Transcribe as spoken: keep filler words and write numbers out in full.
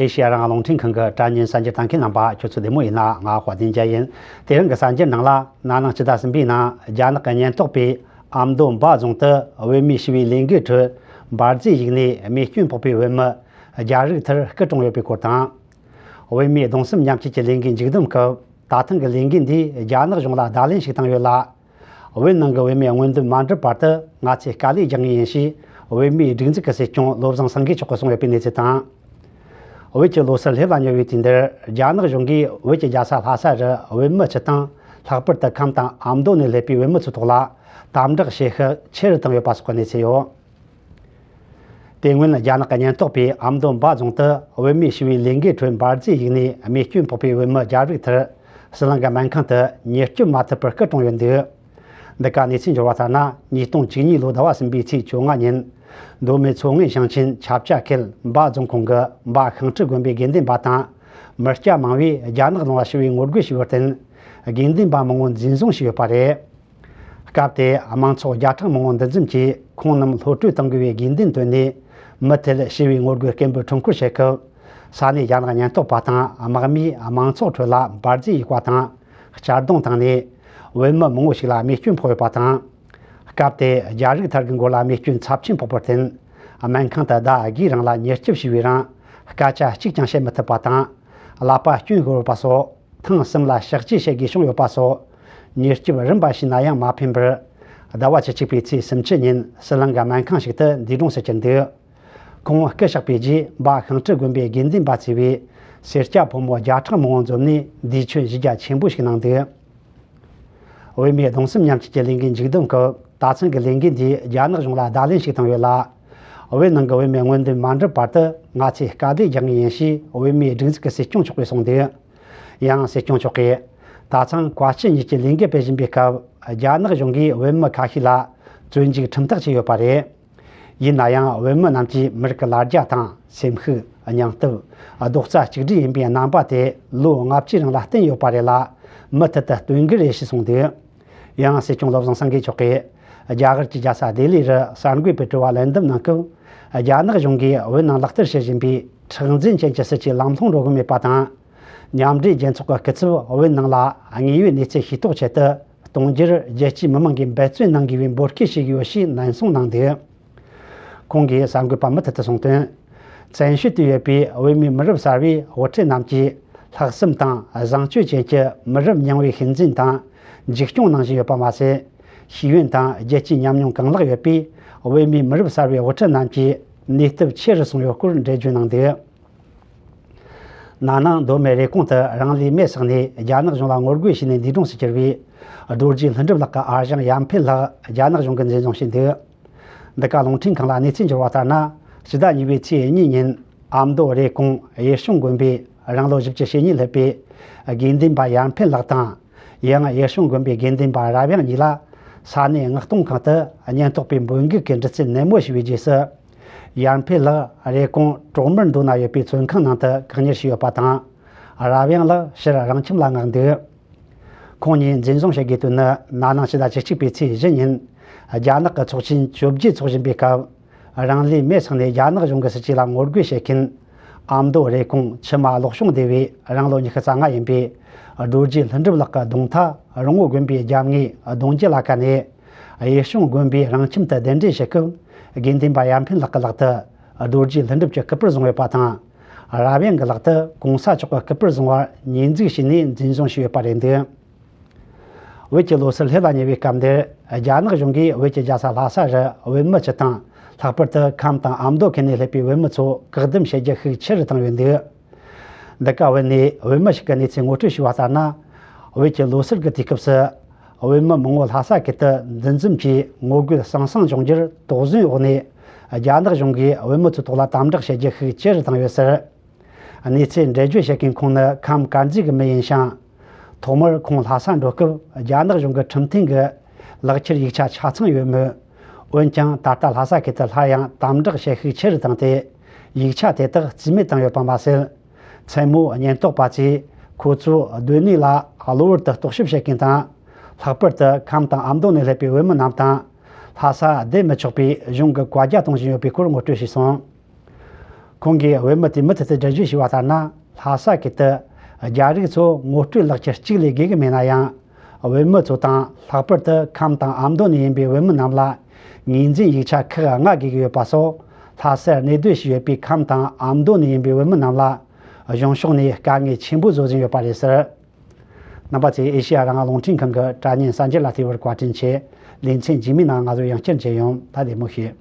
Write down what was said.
ཨེ་ཤེ་ཡ་རང་དབང་རླུང་འཕྲིན་ཁང་གི་དྲ་བརྙན་གསར་འགྱུར་ལྟ་མཁན་རྣམ་པ་ཁྱོད་ཚོ་བདེ་མོ་ཡིན་ན། ང་དཔལ་ལྡན་རྒྱལ་ཡིན། དེ་རིང་གི་གསར་འགྱུར་ནང་ལ། ན་ནིང་སྤྱི་ཟླ་གསུམ་པའི་ནང་རྒྱ་ནག་གི་ཉེན་རྟོག་པས་ཨ་མདོ་འབའ་རྫོང་དུ་བོད་མིའི་ཞི་བའི་ལས་འགུལ་ཁྲོད་འབར་རྫས་ཡིག་ནས་རྨས་སྐྱོན་ཕོག་པའི་བོད་མི་བརྒྱ་རིག་མཐར་སྐུ་གྲོངས་ཡོད་པའི་སྐོར་དང་། བོད་མིའི་གདུང་སེམས་མཉམ་སྐྱེད་ཀྱི་ལས་འགུལ་མཇུག་བསྡོམས་སྐབས། ད་ཐེངས་ཀྱི་ལས་འགུལ་འདིས་རྒྱ་ནག་གཞུང་ལ་བརྡ་ལན་ཞིག་བཏང་ཡོད་ལ། བོད་ནང་གི་བོད་མིའི་མངོན་འདོད་མ་འགྲུབ་བར་དུ་ང་ཚོས་དཀའ་ལས་རྒྱག་ངེས་ཡིན་ཞེས། བོད་མིའི་སྒྲིག་འཛུགས་ཀྱི་སྲིད་སྐྱོང་བློ་བཟང་སེང་གེ་མཆོག་གིས་གསུངས་ཡོད་པའི་གནས་ཚུལ་དང་། བོད་ཀྱི་ལོ་སར་སླེབས་ལ་ཉེ་བའི་དུས་འདིར། རྒྱ་ནག་གཞུང་གིས་བོད་ཀྱི་རྒྱལ་ས་ལྷ་ས་རུ་བོད་མི་སྤྱི་དང་། ལྷག་པར་དུ་ཁམས་དང་ཨ་མདོ་ནས་སླེབས་པའི་བོད་མི་ཚོའི་ཐོག་ལ་དམ་དྲག་བྱེད་ཤུགས་ཆེ་རུ་བཏང་ཡོད་པ་སོགས་ཀྱི་གནས་ཚུལ་ཡོད། དེ་སྔོན་རྒྱ་ནག་གི་ཉེན་རྟོག་པས་ཨ་མདོ་འབའ་རྫོང་དུ་བོད་མིའི་ཞི་བའི་ལས་འགུལ་ཁྲོད་འབར་རྫས་ཡིག་ནས་རྨས་སྐྱོན་ཕོག་པའི་བོད་མི་བརྒྱ་རིག་མཐར། ཟི་ལིང་གི་སྨན་ཁང་དུ་མྱུར་སྐྱོབ་མ་ཐུབ་པར་སྐུ་གྲོངས་ཡོད་འདུག། འདི་ག་གནས་ཚུལ་འབྱོར་བ་ལྟར་ན། ཉིས་སྟོང་བཅུ་གཉིས་ལོའི་ཟླ་བ་གསུམ་པའི་ཚེས་བཅོ་ལྔ་ཉིན། མདོ་སྨད་མཚོ་སྔོན་ཞིང་ཆེན་ཆབ་ཆ་ཁུལ་འབའ་རྫོང་ཁོངས་ཀྱི་འབའ་ཤིང་ཁྲི་དགོན་པའི་དགེ་འདུན་པ་དང་། མི་སྐྱ་མང་བས་རྒྱ་ནག་གཞུང་ལ་ཞི་བའི་ངོ་རྒོལ་བྱས་པར་བརྟེན། དགེ་འདུན་པ་མང་བོ་འཛིན་བཟུང་བྱས་ཡོད་པ་རེད། སྐབས་དེར་མང་ཚོགས་བརྒྱ་ཕྲག་མང་བོ་འདུ་འཛོམས་ཀྱིས། ཁོང་རྣམས་གློད་བཀྲོལ་གཏོང་དགོས་པའི་དགོས་འདུན་བཏོན་ནས། མུ་མཐུད་ཞི་བའི་ངོ་རྒོལ་སྐད་འབོད་ཁྲོམ་སྐོར་བྱེད་སྐབས། ས་གནས་རྒྱ་ནག་ཉེན་རྟོག་པ་དང་དམག་མིས་མང་ཚོགས་ཁྲོད་ལ་འབར་རྫས་ཡིག་པ་དང་། གཅར་རྡུང་བཏང་ནས། བོད་མི་མང་བོ་ཞིག་ལ་རྨས་སྐྱོན་ཕོག་ཡོད་པ་དང་། སྐབས་དེར་བརྒྱ་རིག་མཐར་གྱི་མགོ་ལ་རྨས་སྐྱོན་ཚབས་ཆེན་ཕོག་པར་བརྟེན། སྨན་ཁང་དུ་ཟླ་དགུའི་རིང་ལ་མྱུར་སྐྱོབ་བྱས་པའི་རིང་། སྐད་ཆ་གཅིག་ཀྱང་བཤད་མི་ཐུབ་པ་དང་། ཀླད་པ་སྐྱོན་ཤོར་བ་སོགས། ཐེངས་གསུམ་ལ་གཤག་བཅོས་བྱེད་དགོས་བྱུང་ཡོད་པ་སོགས། མྱུར་སྐྱོབ་རིམ་པ་བྱས་ན་ཡང་མ་ཕན་པར། ཟླ་བ་བཅུ་གཅིག་པའི་ཚེས་སུམ་ཅུ་ཉིན་ཟི་ལིང་གི་སྨན་ཁང་ཞིག་ཏུ་འདས་གྲོངས་སུ་གྱུར་འདུག། ཁོང་སྐུ་གཤེགས་པའི་རྗེས། འབའ་ཤིང་ཁྲི་དགོན་པའི་དགེ་འདུན་པ་བཅས་པས་སེར་སྐྱ་ཕོ་མོ་བརྒྱ་ཕྲག་མང་བོ་འཛོམས་ནས་འདས་མཆོད་ཞུ་རྒྱ་ཆེན་པོ་ཞིག་གནང་འདུག། བོད་མིའི་གདུང་སེམས་མཉམ་སྐྱེད་ཀྱི་ལས་འགུལ་མཇུག་བསྡོམས་སྐབས། ད་ཐེངས་ཀྱི་ལས་འགུལ་འདིས་རྒྱ་ནག་གཞུང་ལ་བརྡ་ལན་ཞིག་བཏང་ཡོད་ལ། བོད་ནང་གི་བོད་མིའི་མངོན་འདོད་མ་འགྲུབ་བར་དུ་ང་ཚོས་དཀའ་ལས་རྒྱག་ངེས་ཡིན་ཞེས། བོད་མིའི་སྒྲིག་འཛུགས་ཀྱི་སྲིད་སྐྱོང་མཆོག་གིས་གསུངས་འདུག། ཡང་སྲིད་སྐྱོང་མཆོག་གིས། ད་ཐེངས་བཀའ་སྤྱི་གཉིས་ཀྱི་ལས་འགུལ་སྤེལ་བཞིན་པའི་སྐབས། རྒྱ་ནག་གཞུང་གིས་བོད་མི་ཁ་ཤས་ལ་བཙོན་འཇུག་ཁྲིམས་ཐག་བཅད་ཡོད་པ་རེད། ཡིན་ན་ཡང་། བོད་མི་རྣམས་ཀྱིས་མི་རིགས་ཀྱི་ལ་རྒྱ་དང་། སེམས་ཤུགས། སྙིང་སྟོབས། རྡོག་རྩ་གཅིག་སྒྲིལ་ཡིན་པའི་རྣམ་པ་དེ་ལོ་ལྔ་བཅུའི་རིང་ལ་བསྟན་ཡོད་པ་རེད་ལ། མུ་མཐུད་དུ་སྟོན་གྱི་རེད་ཞེས་གསུངས་འདུག། ཡང་སྲིད་སྐྱོང་བློ་བཟང་སེང་གེ་མཆོག་གིས། རྒྱ་གར་གྱི་རྒྱལ་ས་ལྡི་ལི་རུ་གསར་འགོད་པའི་དྲི་བར་ལན་འདེབས་གནང་སྐབས། རྒྱ་ནག་གཞུང་གིས་བོད་ནང་ལག་བསྟར་བྱེད་བཞིན་པའི་མཁྲེགས་འཛིན་ཅན་གྱི་སྲིད་ཇུས་ལམ་ལྷོང་འགྲོ་གི་མེད་པ་དང་། མཉམ་འབྲེལ་རྒྱལ་ཚོགས་ཀྱི་སྐུ་ཚབ་བོད་ནང་ལ་དངོས་ཡོད་གནས་ཚུལ་ཤེས་རྟོགས་ཆེད་དུ་གཏོང་རྒྱུར་རྒྱལ་སྤྱིའི་མི་མང་གིས་འབད་བརྩོན་གནང་དགོས་པའི་འབོད་སྐུལ་ཞུས་ཡོད་ཞེས་ནན་གསུངས་གནང་འདུག། ཁོང་གིས་གསར་འགོད་པར་མུ་མཐུད་དུ་གསུངས་དོན། བཙན་བྱོལ་དུ་ཡོད་པའི་བོད་མིའི་མི་རབས་གསར་བའི་དབུ་ཁྲིད་རྣམས་ཀྱིས་ལྷག་བསམ་དང་བཟང་སྤྱོད་ཅན་གྱི་མི་རབས་རྙིང་བའི་ཤུལ་འཛིན་དང་འཇིགས་སྐྱོང་གནང་བཞིན་ཡོད་པ་མ་ཟད། ཤེས་ཡོན་དང་རྒྱལ་སྤྱིའི་ཉམས་མྱོང་གང་ལེགས་ཡོད་པའི་བོད་མིའི་མི་རབས་གསར་བའི་དབུ་ཁྲིད་རྣམས་ཀྱི་ནུས་སྟོབས་ཆེ་རུ་སོང་ཡོད་སྐོར་འགྲེལ་བརྗོད་གནང་འདུག། ན་ནིང་མདོ་སྨད་རེབ་གོང་དུ་རང་ལུས་མེར་བསྲེགས་ནས་རྒྱ་ནག་གཞུང་ལ་ངོ་རྒོལ་བྱས་ནས་འདས་གྲོངས་སུ་གྱུར་བའི་རྡོ་རྗེ་ལྷུན་གྲུབ་ལགས་ཀྱི་ཨ་ཞང་ཡར་འཕེལ་ལགས་རྒྱ་ནག་གཞུང་གིས་འཛིན་བཟུང་བྱས་འདུག། འདི་ག་རླུང་འཕྲིན་ཁང་ལ་གནས་ཚུལ་འབྱོར་བ་ལྟར་ན། ཕྱི་ཟླ་གཉིས་པའི་ཚེས་གཉིས་ཉིན་ཨ་མདོ་རེབ་གོང་ཡུལ་གཞུང་དགོན་པའི་རང་ལོ་བཞི་བཅུ་ཞེ་གཉིས་སླེབས་པའི་དགེ་འདུན་པ་ཡར་འཕེལ་ལགས་དང་། ཡང་ཡུལ་གཞུང་དགོན་པའི་དགེ་འདུན་པ་རབ་དབྱངས་གཉིས་ལ་ས་གནས་མངགས་གཏོང་ཁང་དུ་ཉེན་རྟོག་པས་འབོད་འགུག་གི་འདྲི་རྩད་ནན་མོ་ཞུས་པའི་རྗེས་སུ། ཡར་འཕེལ་ལགས་རེབ་གོང་གྲོག་མར་མདོ་ན་ཡོད་པའི་བཙོན་ཁང་ནང་དུ་བཀག་ཉར་བྱས་ཡོད་པ་དང་། རབ་དབྱངས་ལགས་ཕྱིར་རང་ཁྱིམ་ལ་མངགས་འདུག། ཁོང་གཉིས་འཛིན་བཟུང་བྱེད་དགོས་དོན་ནི། ན་ནིང་ཕྱི་ཟླ་བཅུ་གཅིག་པའི་ཚེས་བཞི་ཉིན། རྒྱ་ནག་གི་ཚོགས་ཆེན་བཅོ་བརྒྱད་འཚོགས་བཞིན་པའི་སྐབས། རང་ལུས་མེར་བསྲེགས་ནས་རྒྱ་ནག་གཞུང་གི་སྲིད་ཇུས་ལ་ངོ་རྒོལ་བྱེད་མཁན། ཨ་མདོ་རེབ་གོང་ཆུ་དམར་གློག་གཤོང་སྡེ་བའི་རང་ལོ་ཉི་ཤུ་རྩ་ལྔ་ཡིན་པའི་རྡོ་རྗེ་ལྷུན་གྲུབ་ལགས་ཀྱི་གདོང་ཐག་རོང་བོ་དགོན་པའི་རྒྱབ་ངོས་གདུང་རྒྱུད་ལ་བཀལ་ནས། ཡུལ་གཞུང་དགོན་པའི་རང་ཁྱིམ་དུ་གདན་འདྲེན་བྱེད་སྐབས། དགེ་འདུན་པ་ཡར་འཕེལ་ལགས་ཀྱི་ལག་ཏུ་རྡོ་རྗེ་ལྷུན་གྲུབ་ཀྱི་སྐུ་པར་བཟུང་ཡོད་པ་དང་། རབ་དབྱངས་ཀྱི་ལག་ཏུ་གོང་ས་མཆོག་གི་སྐུ་པར་བཟུང་བར་ཉེས་འཛུགས་བྱས་ནས་འཛིན་བཟུང་བྱས་ཡོད་པ་རེད་འདུག། བོད་ཀྱི་ལོ་སར་སླེབས་ལ་ཉེ་བའི་སྐབས་འདིར། རྒྱ་ནག་གཞུང་གིས་བོད་ཀྱི་རྒྱལ་ས་ལྷ་ས་རུ་བོད་མི་སྤྱི་དང་། ལྷག་པར་དུ་ཁམས་དང་ཨ་མདོ་ཁུལ་ནས་སླེབས་པའི་བོད་མི་ཚོ་བཀག་སྡོམ་བྱེད་རྒྱུ་ཤུགས་ཆེ་རུ་བཏང་ཡོད་འདུག། འདི་ག་བོད་ནས་བོད་མི་ཞིག་གིས་གནས་ཚུལ་ངོ་སྤྲོད་ཞུས་པ་ལྟར་ན། བོད་ཀྱི་ལོ་སར་གྱི་དུས་སྐབས་སུ། བོད་མི་མང་བོ་ལྷ་ས་ཁུལ་དུ་འདུ་འཛོམས་ཀྱིས་ངོ་རྒོལ་ཟང་ཟིང་འབྱུང་རྒྱུར་དོགས་ཟོན་འོག་ནས། རྒྱ་ནག་གཞུང་གིས་བོད་མི་ཚོའི་ཐོག་ལ་དམ་དྲག་བྱེད་རྒྱུ་ཤུགས་ཆེ་རུ་བཏང་ཡོད་ཟེར། གནས་ཚུལ་འགྲེལ་བརྗོད་བྱེད་མཁན་ཁོང་ནི་ཁམས་དཀར་མཛེས་ཀྱི་མི་ཡིན་ཞིང་། ཐོག་མར་ཁོང་ལྷ་ས་འགྲོ་སྐབས་རྒྱ་ནག་གཞུང་གི་ཁྲིམས་མཐུན་གྱི་ལག་འཁྱེར་ཡིག་ཆ་ཆ་ཚང་ཡོད་མོད། འོན་ཀྱང་ད་ལྟ་ལྷ་ས་ཁུལ་དུ་སླར་ཡང་དམ་དྲག་བྱེད་ཤུགས་ཆེ་རུ་བཏང་སྟེ། ཡིག་ཆ་དེ་དག་རྩིས་མེད་བཏང་ཡོད་པ་མ་ཟད། མཚན་མོ་ཉེན་རྟོག་པ་ཚོས་ཁོ་ཚོའི་སྡོད་གནས་ལ་གློ་བུར་དུ་རྟོག་ཞིབ་བྱེད་མཁན་དང་། ལྷག་པར་དུ་ཁམས་དང་ཨ་མདོ་ནས་སླེབས་པའི་བོད་མི་རྣམས་དང་། ལྷ་ས་བསྡད་མི་ཆོག་པའི་གཞུང་གི་བཀའ་རྒྱ་གཏོང་བཞིན་ཡོད་པའི་སྐོར་ངོ་སྤྲོད་བྱས་སོང་། ཁོང་གིས་བོད་མི་དེ་མུ་མཐུད་དུ་འགྲེལ་བརྗོད་བྱས་པ་ལྟར་ན། ལྷ་ས་ཁུལ་དུ་རྒྱ་རིགས་ཚོ་ངོ་སྤྲོད་ལག་ཁྱེར་གཅིག་ལས་བརྒལ་གྱི་མེད་ན་ཡང་། བོད་མི་ཚོ་དང་། ལྷག་པར་དུ་ཁམས་དང་ཨ་མདོ་ནས་ཡིན་པའི་བོད་མི་རྣམས་ལ་ངོས་འཛིན་ཡིག་ཆ་ཁག་མངགས་དགོས་ཀྱི་ཡོད་པ་སོགས། ལྷ་སར་གནས་སྡོད་བྱས་ཡོད་པའི་ཁམས་དང་ཨ་མདོ་ནས་ཡིན་པའི་བོད་མི་རྣམས་ལ་གཞུང་ཕྱོགས་ནས་དཀའ་ངལ་ཆེན་པོ་བཟོ་བཞིན་ཡོད་པ་རེད་ཟེར། རྣམ་པ་ཚོས་ཨེ་ཤེ་ཡ་རང་དབང་རླུང་འཕྲིན་ཁང་གི་དྲ་བརྙན་གསར་འགྱུར་ལ་བལྟས་པར་བཀའ་དྲིན་ཆེ། ལེ་ཚན་རྗེས་མའི་ནང་ང་ཚོ་ཡང་བསྐྱར་མཇལ་ཡོང་། ད་བདེ་མོ་བྱོས།